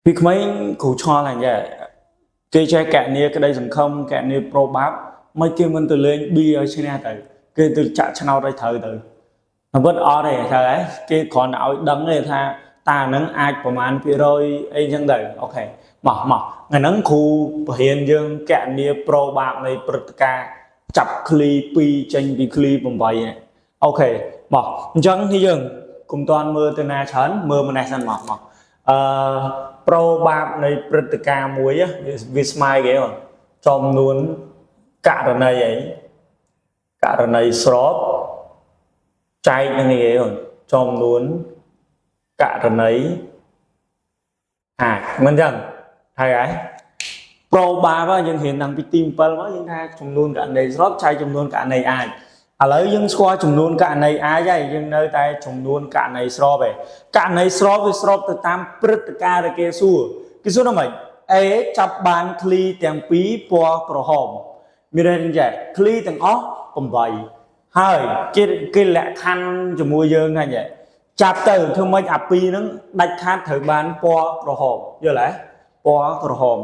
ពីក្មេងគ្រូឆ្ងល់ហ្នឹងយ៉ាគេចេះកណនីក្តីសង្ឃឹមកណនីប្រូបាប់មិនគេមិនទៅលេងប៊ីឲ្យឈ្នះទៅគេទៅចាក់ឆ្នោតឲ្យត្រូវទៅអ្វិតអត់ទេត្រូវហ៎គេគ្រាន់តែឲ្យដឹងទេថាតាហ្នឹងអាចប្រមាណភាគរយអីចឹងទៅOK មកមកថ្ងៃហ្នឹងគ្រូបរៀនយើងកណនីប្រូបាប់នៃព្រឹត្តិការណ៍ចាប់ឃ្លី2ចេញពីឃ្លី8នេះOK មកអញ្ចឹងនេះយើងកុំតាន់មើលទៅណាច្រើនមើលម្នេះសិនមកមកអឺប្រូបាបនៃព្រឹត្តិការណ៍មួយវាស្មើគេបងចំនួនករណីអីករណីស្របចែកនឹងគេបងចំនួនករណីអាចមិនចឹងហើយហ៎ប្រូបាបយើងរៀនតាំងពីទី7មកយើងថាចំនួនករណីស្របចែកចំនួនករណីអាចឥឡូវយើងស្គាល់ចំនួនករណីអាចហើយយើងនៅតែចំនួនករណីស្របឯងករណីស្របវាស្របទៅតាមព្រឹត្តិការណ៍ដែលគេសួរគេសួរថាម៉េច A ចាប់បានឃ្លីទាំងពីរពណ៌ក្រហមមានន័យថាចេះឃ្លីទាំងអស់8ហើយគេគេលក្ខខណ្ឌជាមួយយើងថាចេះចាប់ទៅធ្វើម៉េចអាពីរហ្នឹងដាច់ខាតត្រូវបានពណ៌ក្រហមយល់ទេពណ៌ក្រហម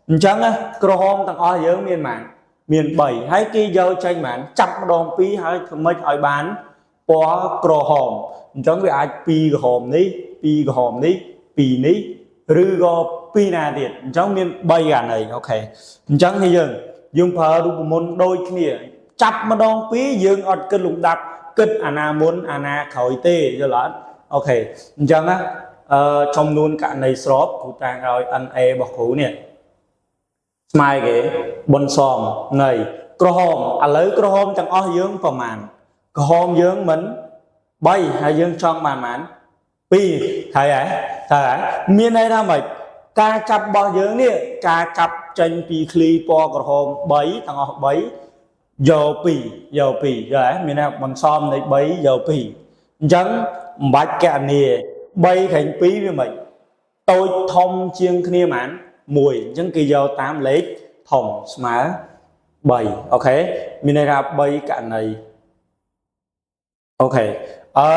អញ្ចឹងក្រហមទាំងអស់យើងមានប៉ុន្មានមាន3ហើយគេយកចេញប៉ុន្មានចាប់ម្ដង2ហើយធ្វើម៉េចឲ្យបានពណ៌ក្រហមអញ្ចឹងវាអាច2ក្រហមនេះ2ក្រហមនេះ2នេះឬក៏2ណាទៀតអញ្ចឹងមាន3ករណីOK អញ្ចឹងនេះយើងយើងប្រើរូបមន្តដូចគ្នា ចាប់ម្ដង2យើងអត់គិតលំដាប់គិតអាណាមុនអាណាក្រោយទេយល់អត់OK អញ្ចឹងណាអឺចំនួនករណីស្របគ្រូតាំងឲ្យ NA របស់គ្រូនេះស្មើគេបុនសំនៃក្រហមឥឡូវក្រហមទាំងអស់យើងប្រមាណក្រហមយើងមិន3ហើយយើងចង់បានប៉ុន្មាន2ហើយហ៎ហើយហ៎មានន័យថាម៉េចការចាប់របស់យើងនេះការចាប់ចេញពីឃ្លីពណ៌ក្រហម3ទាំងអស់3យក2យក2យល់ហ៎មានន័យបន្សំនៃ3យក2អញ្ចឹងមិនបាច់កណនី3ខែង2វាមិនតូចធំជាងគ្នាហ្មង1អញ្ចឹងគេយកតាមលេខធំស្មើ3OK មានន័យថា3ករណីOK អឺ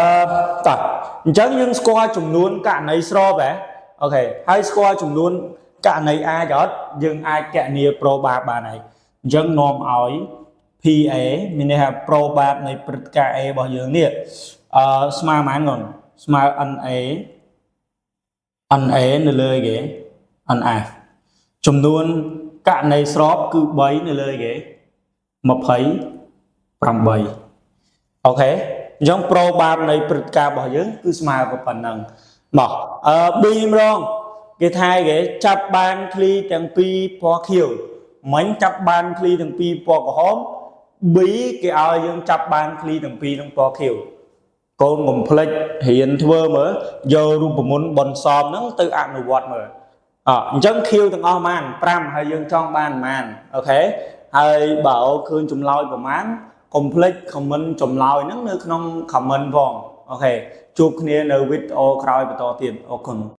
តោះអញ្ចឹងយើងស្គាល់ចំនួនករណីស្របហ៎OK ហើយស្គាល់ចំនួនករណីអាចអត់យើងអាចកណនីប្រូបាបានហើយអញ្ចឹងនាំឲ្យ PA មានន័យថាប្រូបានៃព្រឹត្តិការណ៍ A របស់យើងនេះអឺស្មើប៉ុន្មានងស្មើ NA NA នៅលើគេ NF ចំនួនករណីស្របគឺ3នៅលើគេ28OK អញ្ចឹងប្រូបាបនៃព្រឹត្តិការណ៍របស់យើងគឺស្មើប៉ុណ្ណឹងមកអឺ B ម្ដងគេថាគេចាប់បានឃ្លីទាំងពីរពណ៌ខៀវមិញចាប់បានឃ្លីទាំងពីរពណ៌ក្រហម B គេឲ្យយើងចាប់បានឃ្លីទាំងពីរនឹងពណ៌ខៀវកូនកុំភ្លេចរៀនធ្វើមើលយករូបមន្តបន្សំហ្នឹងទៅអនុវត្តមើលអអញ្ចឹងខៀវទាំងអស់ប៉ុន្មាន5ហើយយើងចង់បានប៉ុន្មាន OK ហើយបើឃើញចម្លើយប្រហែលកុំភ្លេច comment ចម្លើយហ្នឹងនៅក្នុង comment ផង OK ជួបគ្នានៅវីដេអូក្រោយបន្តទៀតអរគុណ។